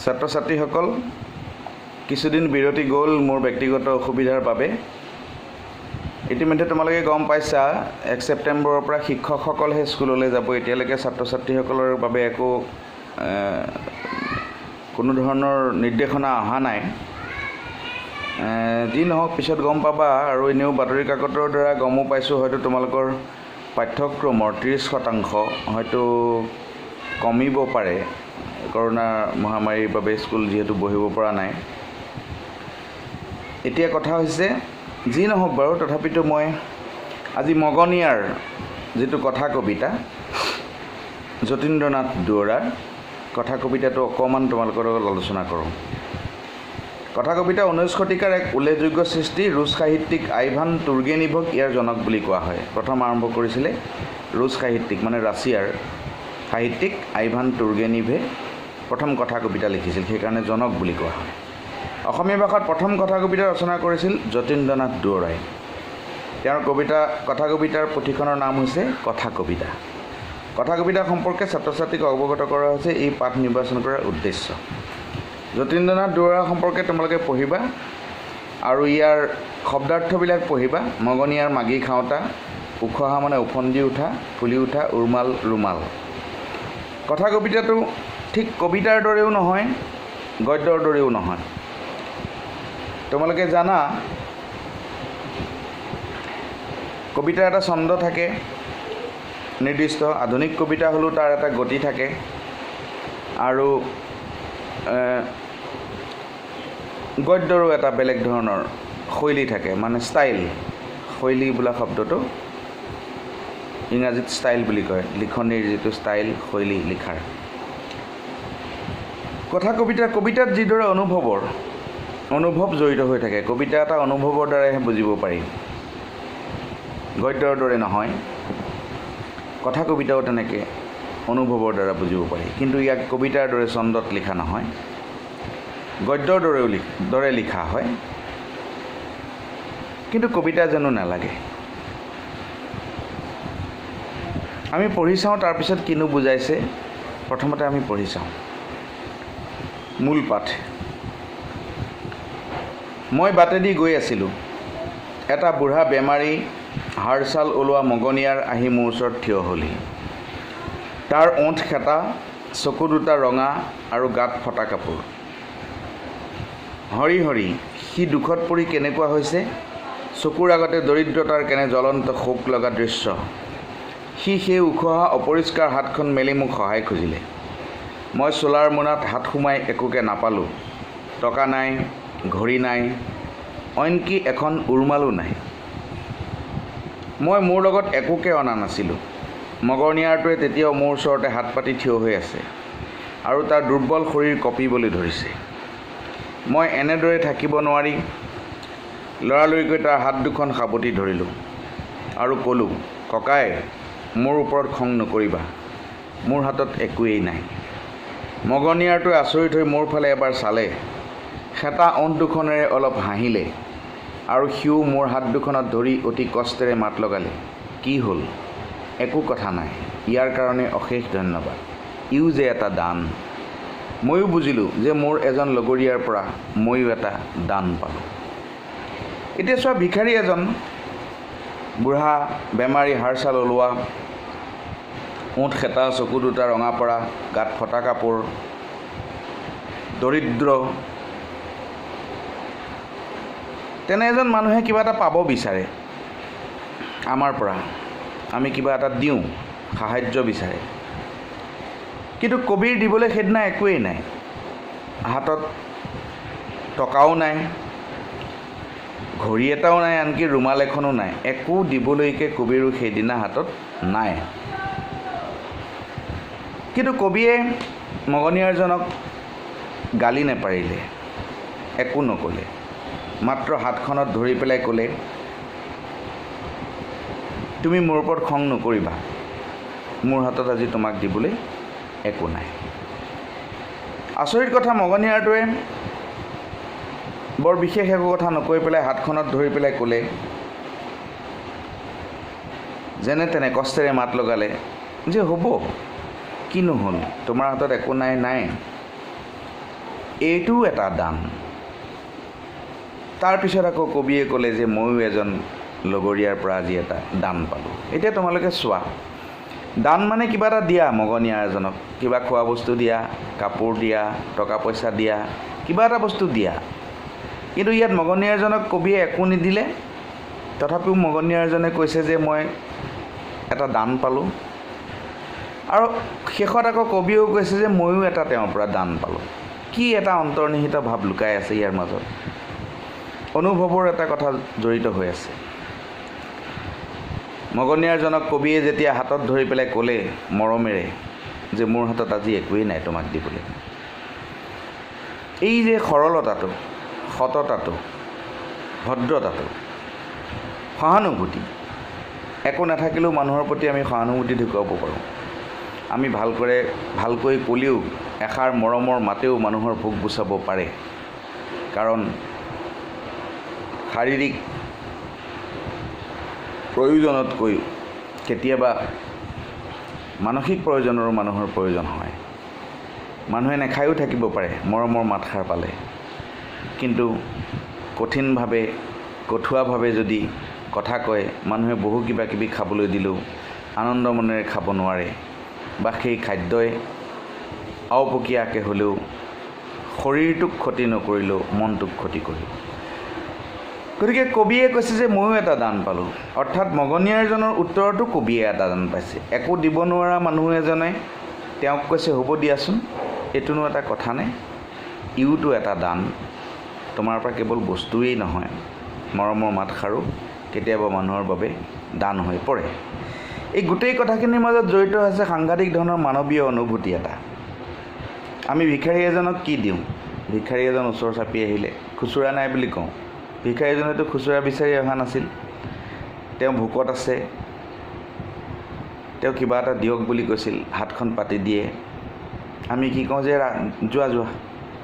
ছাত্ৰ ছাত্ৰীসকল, কিছুদিন বিৰতি গ'ল মোৰ ব্যক্তিগত অসুবিধাৰ বাবে। ইতিমধ্যে তোমালোকে গম পাইছা, 1 ছেপ্টেম্বৰৰ পৰা শিক্ষকসকলহে স্কুললৈ যাব। এতিয়ালৈকে ছাত্ৰ ছাত্ৰীসকলৰ বাবে একো কোনো ধৰণৰ নিৰ্দেশনা অহা নাই। যি নহওক, পিছত গম পাবা। আৰু এনেও বাতৰি কাকতৰ দ্বাৰা গমো পাইছোঁ, হয়তো তোমালোকৰ পাঠ্যক্ৰমৰ 30% হয়তো কমিব পাৰে, কৰোণা মহামাৰীৰ বাবে স্কুল যিহেতু বহিব পৰা নাই। এতিয়া কথা হৈছে, যি নহওক বাৰু, তথাপিতো মই আজি মগনিয়াৰ যিটো কথা কবিতা, যতীন্দ্ৰনাথ দুৱৰাৰ কথা কবিতাটো অকণমান তোমালোকৰ লগত আলোচনা কৰোঁ। কথা কবিতা 19 শতিকাৰ এক উল্লেখযোগ্য সৃষ্টি। ৰুছ সাহিত্যিক আইভান তুৰ্গেনিভক ইয়াৰ জনক বুলি কোৱা হয়। প্ৰথম আৰম্ভ কৰিছিলে ৰুছ সাহিত্যিক, মানে ৰাছিয়াৰ সাহিত্যিক আইভান তুৰ্গেনিভে প্ৰথম কথা কবিতা লিখিছিল, সেইকাৰণে জনক বুলি কোৱা হয়। অসমীয়া ভাষাত প্ৰথম কথা কবিতা ৰচনা কৰিছিল যতীন্দ্ৰনাথ দুৱৰাই। তেওঁৰ কথা কবিতাৰ পুথিখনৰ নাম হৈছে কথা কবিতা। কথা কবিতা সম্পৰ্কে ছাত্ৰ ছাত্ৰীক অৱগত কৰা হৈছে এই পাঠ নিৰ্বাচন কৰাৰ উদ্দেশ্য। যতীন্দ্ৰনাথ দুৱৰা সম্পৰ্কে তোমালোকে পঢ়িবা আৰু ইয়াৰ শব্দাৰ্থবিলাক পঢ়িবা। মগনিয়াৰ মাগি খাওঁতা, উখহা মানে ওফন্দি উঠা, ফুলি উঠা, উৰ্মাল, ৰুমাল। কথা কবিতাটো ঠিক কবিতাৰ দৰেও নহয়, গদ্যৰ দৰেও নহয়। তোমালোকে জানা, কবিতাৰ এটা ছন্দ থাকে নিৰ্দিষ্ট। আধুনিক কবিতা হ'লেও তাৰ এটা গতি থাকে আৰু গদ্যৰো এটা বেলেগ ধৰণৰ শৈলী থাকে, মানে ষ্টাইল। শৈলী বোলা শব্দটো ইংৰাজীত ষ্টাইল বুলি কয়, লিখনিৰ যিটো ষ্টাইল, শৈলী লিখাৰ। কথা কবিতা, কবিতাত যিদৰে অনুভৱ জড়িত হৈ থাকে, কবিতা এটা অনুভৱৰ দ্বাৰাইহে বুজিব পাৰি, গদ্যৰ দৰে নহয়। কথা কবিতাও তেনেকৈ অনুভৱৰ দ্বাৰা বুজিব পাৰি, কিন্তু ইয়াক কবিতাৰ দৰে ছন্দত লিখা নহয়, গদ্যৰ দৰে লিখা হয়, কিন্তু কবিতা যেনো নালাগে। আমি পঢ়ি চাওঁ, তাৰপিছত কিনো বুজাইছে। প্ৰথমতে আমি পঢ়ি চাওঁ মূল পাঠ। মই বাটেদি গৈ আছিলোঁ, এটা বুঢ়া বেমাৰী হাড় ছাল ওলোৱা মগনিয়াৰ আহি মোৰ ওচৰত থিয় হ'লহি। তাৰ ওঁঠ খেতা, চকু দুটা ৰঙা আৰু গাত ফটা কাপোৰ। হৰি হৰি, সি দুখত পৰি কেনেকুৱা হৈছে! চকুৰ আগতে দৰিদ্ৰতাৰ কেনে জ্বলন্ত শোক লগা দৃশ্য! সি সেই উখহা অপৰিষ্কাৰ হাতখন মেলি মোক সহায় খুজিলে। মই চোলাৰ মোনাত হাত সোমাই একোকে নাপালোঁ। টকা নাই, ঘড়ী নাই, অইনকি এখন উৰুমালো নাই। মই মোৰ লগত একোকে অনা নাছিলোঁ। মগনিয়াৰটোৱে তেতিয়াও মোৰ ওচৰতে হাত পাতি থিয় হৈ আছে আৰু তাৰ দুৰ্বল শৰীৰ কঁপিবলৈ ধৰিছে। মই এনেদৰে থাকিব নোৱাৰি লৰালৰিকৈ তাৰ হাত দুখন সাৱটি ধৰিলোঁ আৰু ক'লোঁ, ককাই, মোৰ ওপৰত খং নকৰিবা, মোৰ হাতত একোৱেই নাই। মগনিয়াৰটোৱে আচৰিত হৈ মোৰ ফালে এবাৰ চালে, শেঁতা ওঁঠ দুখনেৰে অলপ হাঁহিলে আৰু সিও মোৰ হাত দুখনত ধৰি অতি কষ্টেৰে মাত লগালে, কি হ'ল? একো কথা নাই, ইয়াৰ কাৰণে অশেষ ধন্যবাদ, ইও যে এটা দান। ময়ো বুজিলোঁ যে মোৰ এজন লগৰীয়াৰ পৰা ময়ো এটা দান পালোঁ। এতিয়া চোৱা, ভিখাৰী এজন বুঢ়া বেমাৰী, হাড় ছাল ওলোৱা, ওঁঠ খেতা, চকু দুটা ৰঙা পৰা, গাত ফটা কাপোৰ, দৰিদ্ৰ, তেনে এজন মানুহে কিবা এটা পাব বিচাৰে আমাৰ পৰা, আমি কিবা এটা দিওঁ, সাহাৰ্য বিচাৰে। কিন্তু কবিৰ দিবলৈ সেইদিনা একোৱেই নাই, হাতত টকাও নাই, ঘড়ী এটাও নাই, আনকি ৰুমাল এখনো নাই, একো দিবলৈকে কবিৰো সেইদিনা হাতত নাই। কিন্তু কবিয়ে মগনিয়াৰজনক গালি নাপাৰিলে, একো নক'লে, মাত্ৰ হাতখনত ধৰি পেলাই ক'লে, তুমি মোৰ ওপৰত খং নকৰিবা, মোৰ হাতত আজি তোমাক দিবলৈ একো নাই। আচৰিত কথা, মগনিয়াৰটোৱে বৰ বিশেষ একো কথা নকৈ পেলাই হাতখনত ধৰি পেলাই ক'লে, যেনে তেনে কষ্টেৰে মাত লগালে যে হ'ব, কিনো হ'ল, তোমাৰ হাতত একো নাই, নাই। এইটোও এটা দান। তাৰপিছত আকৌ কবিয়ে ক'লে যে ময়ো এজন লগৰীয়াৰ পৰা আজি এটা দান পালোঁ। এতিয়া তোমালোকে চোৱা, দান মানে কিবা এটা দিয়া, মগনীয়া এজনক কিবা খোৱা বস্তু দিয়া, কাপোৰ দিয়া, টকা পইচা দিয়া, কিবা এটা বস্তু দিয়া। কিন্তু ইয়াত মগনীয়াজনক কবিয়ে একো নিদিলে, তথাপিও মগনীয়াজনে কৈছে যে মই এটা দান পালোঁ। আৰু শেষত আকৌ কবিয়েও কৈছে যে ময়ো এটা তেওঁৰ পৰা দান পালোঁ। কি এটা অন্তৰ্নিহিত ভাৱ লুকাই আছে ইয়াৰ মাজত, অনুভৱৰ এটা কথা জড়িত হৈ আছে। মগনীয়াজনক কবিয়ে যেতিয়া হাতত ধৰি পেলাই ক'লে মৰমেৰে যে মোৰ হাতত আজি একোৱেই নাই তোমাক দিবলৈ, এই যে সৰলতাটো, সততাটো, ভদ্ৰতাটো, সহানুভূতি, একো নাথাকিলেও মানুহৰ প্ৰতি আমি সহানুভূতি দেখুৱাব পাৰোঁ। আমি ভালকৈ ক'লেও, এষাৰ মৰমৰ মাতেও মানুহৰ ভোক গুচাব পাৰে। কাৰণ শাৰীৰিক প্ৰয়োজনতকৈ কেতিয়াবা মানসিক প্ৰয়োজনৰো মানুহৰ প্ৰয়োজন হয়। মানুহে নাখায়ো থাকিব পাৰে মৰমৰ মাতষাৰ পালে, কিন্তু কঠিনভাৱে, কঠুৱাভাৱে যদি কথা কয়, মানুহে বহু কিবা কিবি খাবলৈ দিলেও আনন্দ মনেৰে খাব নোৱাৰে, বা সেই খাদ্যই আওপকীয়াকৈ হ'লেও শৰীৰটোক ক্ষতি নকৰিলেও মনটোক ক্ষতি কৰিব। গতিকে কবিয়ে কৈছে যে ময়ো এটা দান পালোঁ, অৰ্থাৎ মগনীয়াজনৰ উত্তৰতো কবিয়ে এটা দান পাইছে। একো দিব নোৱাৰা মানুহ এজনে তেওঁক কৈছে হ'ব দিয়াচোন, এইটোনো এটা কথা নে, ইউতো এটা দান। তোমাৰ পৰা কেৱল বস্তুৱেই নহয়, মৰমৰ মাতষাৰো কেতিয়াবা মানুহৰ বাবে দান হৈ পৰে। এই গোটেই কথাখিনিৰ মাজত জড়িত হৈছে সাংঘাতিক ধৰণৰ মানৱীয় অনুভূতি এটা। আমি ভিখাৰী এজনক কি দিওঁ? ভিখাৰী এজন ওচৰ চাপি আহিলে খুচুৰা নাই বুলি কওঁ। ভিখাৰীজনেতো খুচুৰা বিচাৰি অহা নাছিল, তেওঁ ভোকত আছে, তেওঁ কিবা এটা দিয়ক বুলি কৈছিল, হাতখন পাতি দিয়ে। আমি কি কওঁ যে যোৱা যোৱা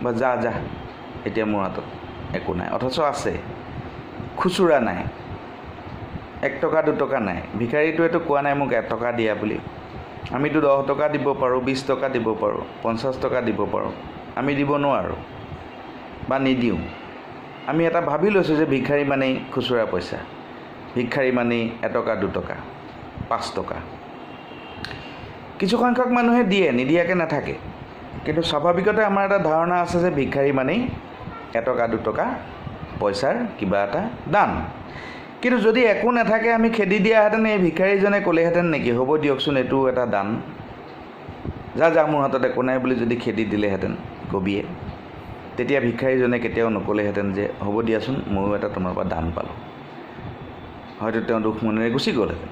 বা যা যা, এতিয়া মোৰ হাতত একো নাই, অথচ আছে, খুচুৰা নাই, 1 টকা 2 টকা নাই। ভিখাৰীটোৱেতো কোৱা নাই মোক 1 টকা দিয়া বুলি। আমিতো 10 টকা দিব পাৰোঁ, 20 টকা দিব পাৰোঁ, 50 টকা দিব পাৰোঁ, আমি দিব নোৱাৰোঁ বা নিদিওঁ। আমি এটা ভাবি লৈছোঁ যে ভিখাৰী মানেই খুচুৰা পইচা, ভিখাৰী মানেই 1 টকা 2 টকা 5 টকা। কিছুসংখ্যক মানুহে দিয়ে, নিদিয়াকৈ নাথাকে, কিন্তু স্বাভাৱিকতে আমাৰ এটা ধাৰণা আছে যে ভিখাৰী মানেই 1 টকা 2 টকা পইচাৰ কিবা এটা দান। কিন্তু যদি একো নাথাকে, আমি খেদি দিয়াহেঁতেন, এই ভিখাৰীজনে ক'লেহেঁতেন নেকি হ'ব দিয়কচোন এইটোও এটা দান, যা যা মোৰ হাতত একো নাই বুলি যদি খেদি দিলেহেঁতেন কবিয়ে, তেতিয়া ভিখাৰীজনে কেতিয়াও নক'লেহেঁতেন যে হ'ব দিয়াচোন ময়ো এটা তোমাৰ পৰা দান পালোঁ। হয়তো তেওঁ দুখ মনেৰে গুচি গ'লহেঁতেন,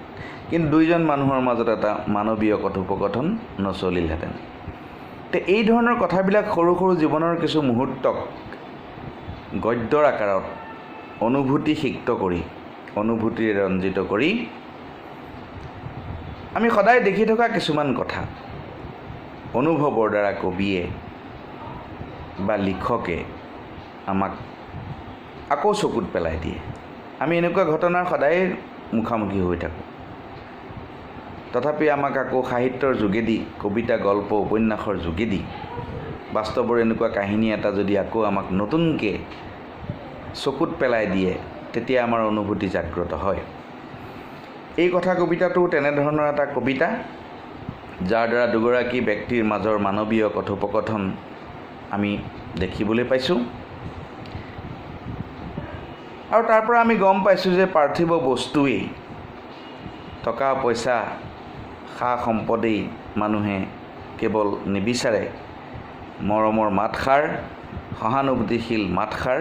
কিন্তু দুইজন মানুহৰ মাজত এটা মানৱীয় কথোপকথন নচলিলহেঁতেন। তে এই ধৰণৰ কথাবিলাক সৰু সৰু জীৱনৰ কিছু মুহূৰ্তক গদ্যৰ আকাৰত অনুভূতি সিক্ত কৰি, অনুভূতিৰে ৰঞ্জিত কৰি আমি সদায় দেখি থকা কিছুমান কথা অনুভৱৰ দ্বাৰা কবিয়ে বা লিখকে আমাক আকৌ চকুত পেলাই দিয়ে। আমি এনেকুৱা ঘটনাৰ সদায় মুখামুখি হৈ থাকোঁ, তথাপি আমাক আকৌ সাহিত্যৰ যোগেদি, কবিতা, গল্প, উপন্যাসৰ যোগেদি বাস্তৱৰ এনেকুৱা কাহিনী এটা যদি আকৌ আমাক নতুনকৈ চকুত পেলাই দিয়ে, তেতিয়া আমাৰ অনুভূতি জাগ্ৰত হয়। এই কথা কবিতাটো তেনেধৰণৰ এটা কবিতা, যাৰ দ্বাৰা দুগৰাকী ব্যক্তিৰ মাজৰ মানৱীয় কথোপকথন আমি দেখিবলৈ পাইছোঁ। আৰু তাৰ পৰা আমি গম পাইছোঁ যে পাৰ্থিৱ বস্তুৱেই, টকা পইচা, সা সম্পদেই মানুহে কেৱল নিবিচাৰে, মৰমৰ মাতষাৰ, সহানুভূতিশীল মাতষাৰ,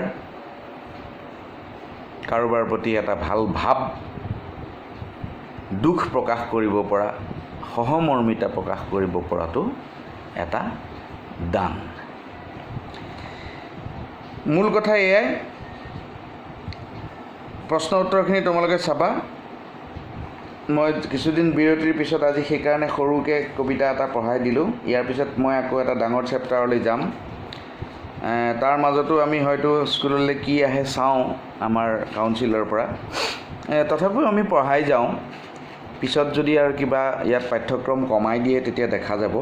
কাৰোবাৰ প্ৰতি এটা ভাল ভাৱ, দুখ প্ৰকাশ কৰিব পৰা, সহমৰ্মিতা প্ৰকাশ কৰিব পৰাটো এটা দান। মূল কথা এয়াই। প্ৰশ্ন উত্তৰখিনি তোমালোকে চাবা। মই কিছুদিন বিৰতিৰ পিছত আজি সেইকাৰণে সৰুকৈ কবিতা এটা পঢ়াই দিলোঁ। ইয়াৰ পিছত মই আকৌ এটা ডাঙৰ চেপ্টাৰলৈ যাম। তাৰ মাজতো আমি হয়তো স্কুললৈ কি আহে চাওঁ আমাৰ কাউন্সিলৰ পৰা, তথাপিও আমি পঢ়াই যাওঁ। পিছত যদি আৰু কিবা ইয়াত পাঠ্যক্ৰম কমাই দিয়ে তেতিয়া দেখা যাব।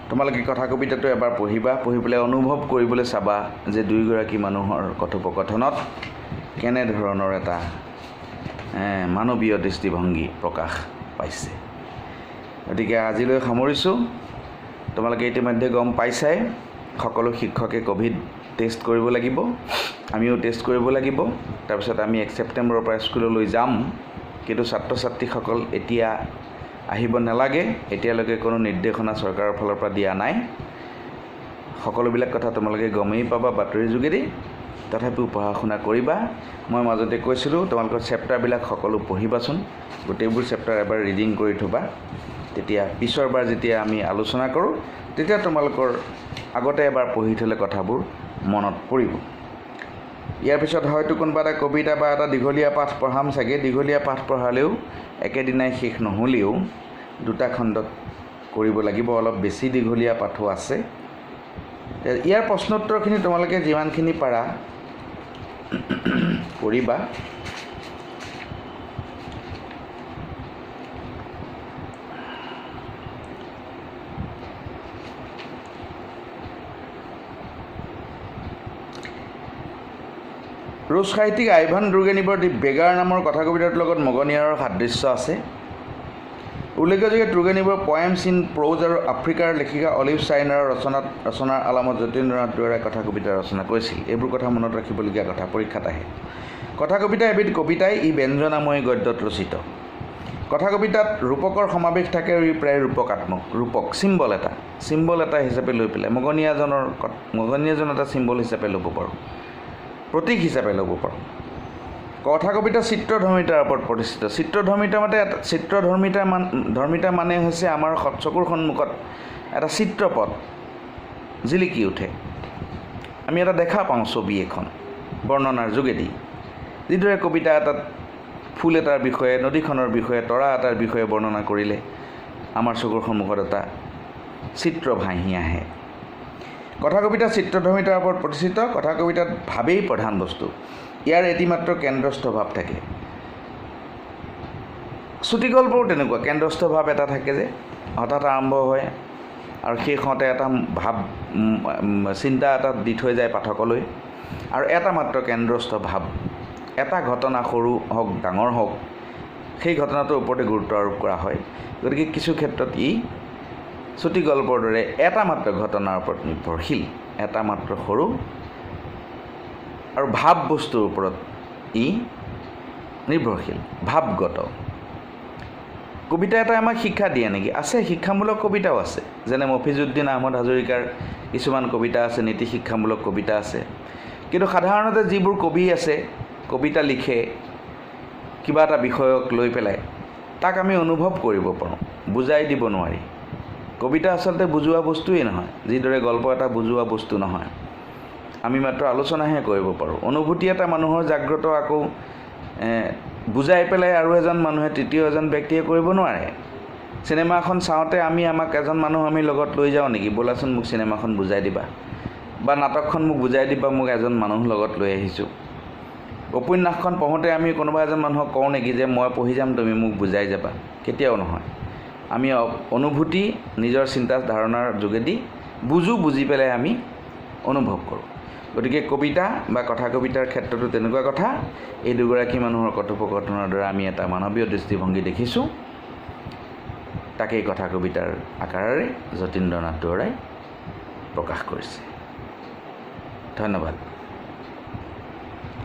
তোমালোকে কথা কবিতাটো এবাৰ পঢ়িবা, পঢ়ি পেলাই অনুভৱ কৰিবলৈ চাবা যে দুয়োগৰাকী মানুহৰ কথোপকথনত কেনেধৰণৰ এটা মানৱীয় দৃষ্টিভংগী প্ৰকাশ পাইছে। গতিকে আজিলৈ সামৰিছোঁ। তোমালোকে ইতিমধ্যে গম পাইছাই, সকলো শিক্ষকে ক'ভিড টেষ্ট কৰিব লাগিব, আমিও টেষ্ট কৰিব লাগিব। তাৰপিছত আমি 1 ছেপ্টেম্বৰৰ পৰা স্কুললৈ যাম, কিন্তু ছাত্ৰ ছাত্ৰীসকল এতিয়া আহিব নালাগে। এতিয়ালৈকে কোনো নিৰ্দেশনা চৰকাৰৰ ফালৰ পৰা দিয়া নাই। সকলোবিলাক কথা তোমালোকে গমেই পাবা বাতৰিৰ যোগেদি। তথাপিও পঢ়া শুনা কৰিবা। মই মাজতে কৈছিলোঁ, তোমালোকৰ চেপ্টাৰবিলাক সকলো পঢ়িবাচোন, গোটেইবোৰ চেপ্টাৰ এবাৰ ৰিডিং কৰি থ'বা। তেতিয়া পিছৰবাৰ যেতিয়া আমি আলোচনা কৰোঁ, তেতিয়া তোমালোকৰ আগতে এবাৰ পঢ়ি থ'লে কথাবোৰ মনত পৰিব। ইয়াৰ পিছত হয়তো কোনোবা এটা কবিতা বা এটা দীঘলীয়া পাঠ পঢ়াম চাগে। দীঘলীয়া পাঠ পঢ়ালেও একেদিনাই শেষ নহ'লেও দুটা খণ্ডত কৰিব লাগিব, অলপ বেছি দীঘলীয়া পাঠো আছে। ইয়াৰ প্ৰশ্নোত্তৰখিনি তোমালোকে যিমানখিনি পাৰা কৰিবা। ৰুছ সাহিত্যিক আইভান টুৰ্গেনিভৰ দি বেগাৰ নামৰ কথা কবিতাটোৰ লগত মগনিয়াৰৰ সাদৃশ্য আছে। উল্লেখযোগ্য টুৰ্গেনিভৰ পয়েমছ ইন প্ৰ'জ আৰু আফ্ৰিকাৰ লেখিকা অলিভ চাইনাৰৰ ৰচনাৰ আলামত যতীন্দ্ৰনাথ দুৱৰাই কথা কবিতা ৰচনা কৰিছিল। এইবোৰ কথা মনত ৰাখিবলগীয়া কথা, পৰীক্ষাত আহে। কথা কবিতা এবিধ কবিতাই, ই ব্যঞ্জনাময়ী গদ্যত ৰচিত। কথা কবিতাত ৰূপকৰ সমাৱেশ থাকে আৰু ই প্ৰায় ৰূপকাত্মক, ৰূপক চিম্বল এটা হিচাপে লৈ পেলাই মগনিয়াজন এটা চিম্বল হিচাপে ল'ব পাৰোঁ, প্ৰতীক হিচাপে ল'ব পাৰোঁ। কথা কবিতা চিত্ৰধৰ্মিতাৰ ওপৰত প্ৰতিষ্ঠিত। চিত্ৰধৰ্মিতা মতে চিত্ৰধৰ্মিতা মানে হৈছে আমাৰ চকুৰ সন্মুখত এটা চিত্ৰপট জিলিকি উঠে, আমি এটা দেখা পাওঁ ছবি এখন বৰ্ণনাৰ যোগেদি। যিদৰে কবিতা এটাত ফুল এটাৰ বিষয়ে, নদীখনৰ বিষয়ে, তৰা এটাৰ বিষয়ে বৰ্ণনা কৰিলে আমাৰ চকুৰ সন্মুখত এটা চিত্ৰ ভাঁহি আহে। কথা কবিতা চিত্ৰধৰ্মিতাৰ ওপৰত প্ৰতিষ্ঠিত। কথা কবিতাত ভাৱেই প্ৰধান বস্তু, ইয়াৰ এটি মাত্ৰ কেন্দ্ৰস্থ ভাৱ থাকে। চুটিগল্পও তেনেকুৱা কেন্দ্ৰস্থ ভাৱ এটা থাকে যে হঠাৎ আৰম্ভ হয় আৰু শেষ হওঁতে এটা ভাৱ চিন্তা এটা দি থৈ যায় পাঠকলৈ, আৰু এটা মাত্ৰ কেন্দ্ৰস্থ ভাৱ, এটা ঘটনা সৰু হওক ডাঙৰ হওক সেই ঘটনাটোৰ ওপৰতে গুৰুত্ব আৰোপ কৰা হয়। গতিকে কিছু ক্ষেত্ৰত ই চুটিগল্পৰ দৰে এটা মাত্ৰ ঘটনাৰ ওপৰত নিৰ্ভৰশীল, এটা মাত্ৰ সৰু আৰু ভাৱ বস্তুৰ ওপৰত ই নিৰ্ভৰশীল, ভাৱগত। কবিতা এটাই আমাক শিক্ষা দিয়ে নেকি? আছে, শিক্ষামূলক কবিতাও আছে। যেনে মফিজুদ্দিন আহমদ হাজৰিকাৰ কিছুমান কবিতা আছে, নীতি শিক্ষামূলক কবিতা আছে। কিন্তু সাধাৰণতে যিবোৰ কবি আছে, কবিতা লিখে কিবা এটা বিষয়ক লৈ পেলাই, তাক আমি অনুভৱ কৰিব পাৰোঁ, বুজাই দিব নোৱাৰি। কবিতা আচলতে বুজোৱা বস্তুৱেই নহয়, যিদৰে গল্প এটা বুজোৱা বস্তু নহয়, আমি মাত্ৰ আলোচনাহে কৰিব পাৰোঁ। অনুভূতি এটা মানুহৰ জাগ্ৰত আকৌ বুজাই পেলাই আৰু এজন মানুহে, তৃতীয় এজন ব্যক্তিয়ে কৰিব নোৱাৰে। চিনেমা এখন চাওঁতে আমি আমাক এজন মানুহ আমি লগত লৈ যাওঁ নেকি, ব'লাচোন মোক চিনেমাখন বুজাই দিবা, বা নাটকখন মোক বুজাই দিবা, মোক এজন মানুহ লগত লৈ আহিছোঁ। উপন্যাসখন পঢ়োঁতে আমি কোনোবা এজন মানুহক কওঁ নেকি যে মই পঢ়ি যাম, তুমি মোক বুজাই যাবা? কেতিয়াও নহয়। আমি অনুভূতি নিজৰ চিন্তা ধাৰণাৰ যোগেদি বুজোঁ, বুজি পেলাই আমি অনুভৱ কৰোঁ। গতিকে কবিতা বা কথা কবিতাৰ ক্ষেত্ৰতো তেনেকুৱা কথা। এই দুগৰাকী মানুহৰ কথোপকথনৰ দ্বাৰা আমি এটা মানৱীয় দৃষ্টিভংগী দেখিছোঁ, তাকেই কথা কবিতাৰ আকাৰেৰে যতীন্দ্ৰনাথ দুৱৰাই প্ৰকাশ কৰিছে। ধন্যবাদ।